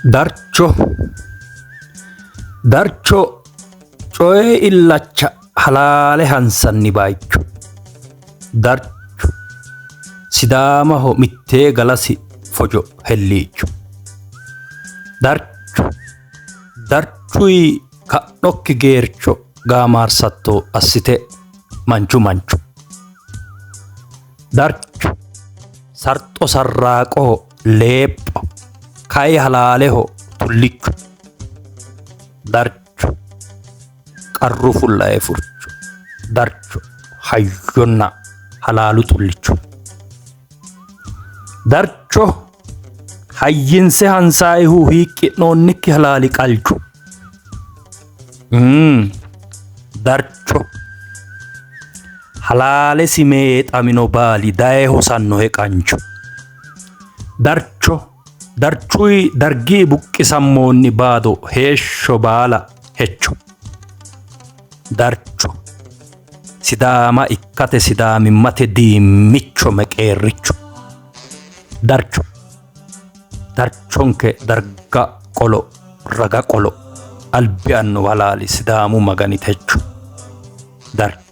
Darcho Darcho coyi illacha halaale hansanni bayicho. Darcho Sidaamaho mittee galasi fojo helliicho. Darcho Darchuyi ka'nokki geercho gaamaarsatto assite manchu mancho. Darcho Sarxo sarraaqoho leepho kai halaaleho tullicho. Darcho Qarru fullae furcho. Darcho Hayyonna halaalu xullicho. Darcho Hayyinse hansaayihu hiiqqi'noonnikki halaali qalchu. Darcho Halaalesi meexamino baali daye hosannohe qancho. Darcho Darchuyi dargi buqqisammoonni baado heeshsho baala hecho. Darcho Sidaama ikkate sidaamimmate diimmicho meqeerricho. Darcho Darchonke darga qolo raga qolo albi annuwa halaali Sidaamu magani techo. Darcho.